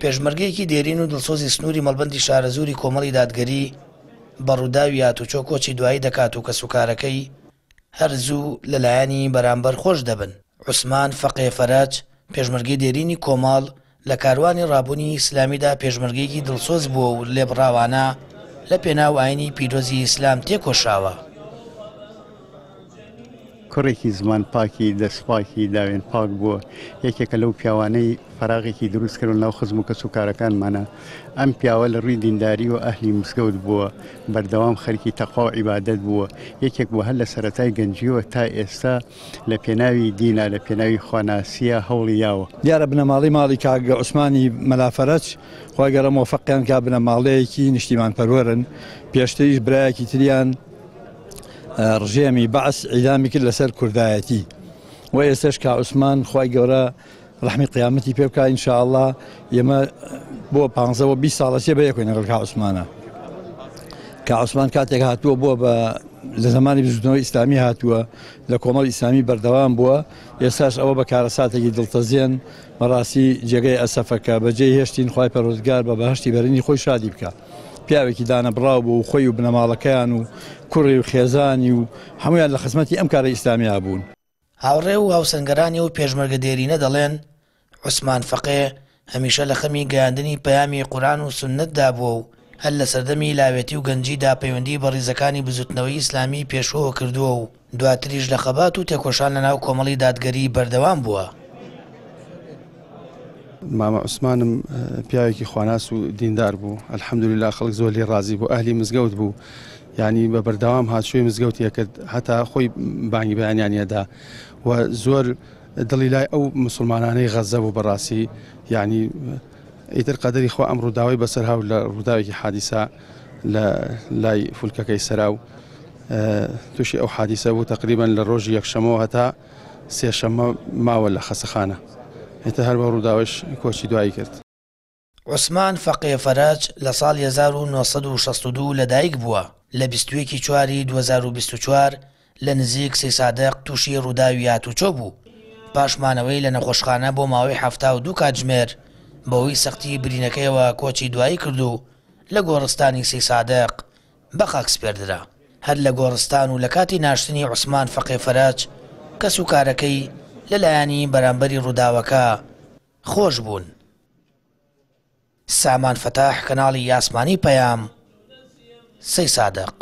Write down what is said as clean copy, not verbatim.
پێشمەرگەیەکی دێرین و دڵسۆزی سنووری مەڵبەندی شارەزووری کۆمەڵی دادگەری بە ڕووداوی هاتوچۆ کۆچی دوایی دەکات و کەسوکارەکەی هەر زوو لە لایەنی بەرامبەر خۆش دەبن. عوسمان فەقێ فەرەج، پێشمەرگەی دێرینی کۆمەڵ، لە کاروانی ڕابوونی ئیسلامیدا پێشمەرگەیەکی دڵسۆز بووە و لێبڕاوانە لە پێناو ئایینی پیرۆزی ئیسلام تێکۆشاوە. کوڕێکی زمان پاکی، دەست پاکی، داوێن پاک بووە، یەکێکە لەو پیاوانەی فەراغێکی دروست کردوە لەناو خزم و کەسوکارەکانمانا، ئەم پیاوە لە ڕووی دینداریوە ئەهلی مزگەوت بووە، بەردەوام خەریکی تەقوا و عیبادەت بووە، یەکێک بووە هەر لە سەرەتای گەنجیەوە تا ئێستا لە پێناوی دینا، لە پێناوی خواناسییا هەوڵی یاوە. دیارە بنەماڵەی ماڵی کاک عوسمانی مەلا فەرەج، خوای گەورە مۆفەقیان کا، بنەماڵەیەکی نیشتیمانپەروەرن، پێشتریش برایەکی تریان ڕژێمی بەعس عیدامی کرد لەسەر کوردایەتی و ئێستاش کا عوسمان خوای گەورە ڕەحمی قیامەتی پێ بکا ان شاء اللە ئێمە بۆ پانزە بۆ 20 ساڵە چێ بەیەکەوەین لەگەڵ کا عوسمانە کا عوسمان کاتێک هاتووە بووە بە لە زمانی بزوتنەوەی ئیسلامی هاتووە لە کۆمەڵ ئیسلامی بەردەوام بووە ئێستاش ئەوە بە کارەساتێکی دڵتەزێن بەڕاستی جێگەی ئەسەفە کە بەجێی هێشتین خوای پەروەردگار بە بەهەشتی بەرینی خۆی شادی بکا پیاوێکی دانەبڕاو بوو و خۆی و بنەماڵەکەیان و کوڕی و خێزانی و هەموویان لە خزمەتی ئەم کارە ئیسلامیە بوون. هاوڕێ و هاوسەنگەرانی ئەو پێشمەرگە دێرینە دەڵێن، عوسمان فەقێ هەمیشە لە خەمی گەیاندنی پەیامی قورئان و سوننەتدا بووە و هەر لە سەردەمی لاوێتی و گەنجیدا پەیوەندیی بە ڕیزەکانی بزووتنەوەی ئیسلامیی پێشووەوە کردووە و دواتریش لە خەبات و تێکۆشان لەناو کۆمەڵی دادگەری بەردەوام بووە. مامە عوسمانم پیاوێکی خواناس و دیندار بوو، الحمدللە خەڵک زۆر لێی ڕازی بوو، ئەهلی مزگەوت بوو، یانی بە بەردەوام هاتوچۆی مزگەوتی ئەکرد، هەتا خۆی بانگی بەیانیانی ئەدا و زۆر دڵی لای ئەو موسڵمانانەی غەززە بوو بەڕاستی یانی ئیتر قەدەری خوا ئەم ڕووداوەی بەسەر هاو لە ڕووداوێکی حادیسە لە لای فولکەکەی سەراو تووشی ئەو حادیسە بوو تقریبا لە ڕۆژی یەکشەمەوە هەتا سێشەممە ماوە لە خەسەخانە ئیتر هەر بەو ڕووداوەش کۆچی دوایی کرد. عوسمان فەقێ فەرەج لە ساڵی 1962 لەدایک بووە، لە 21 ی چواری 2024 لە نزیک سەیسادق تووشی ڕووداوی هاتووچۆ بوو، پاش مانەوەی لە نەخۆشخانە بۆ ماوەی 72 کاتژمێر بەهۆی سەختی برینەکەیەوە کۆچی دوایی کرد و لە گۆڕستانی سەیسادق بە خاک سپێردرا. هەر لە گۆڕستان و لە کاتی ناشتنی عوسمان فەقێ فەرەج، کەسوکارەکەی لە لایەنی بەرامبەری ڕووداوەکە خۆش بوون. سامان فەتاح کەناڵی ئاسمانی پەیام، سەیسادق.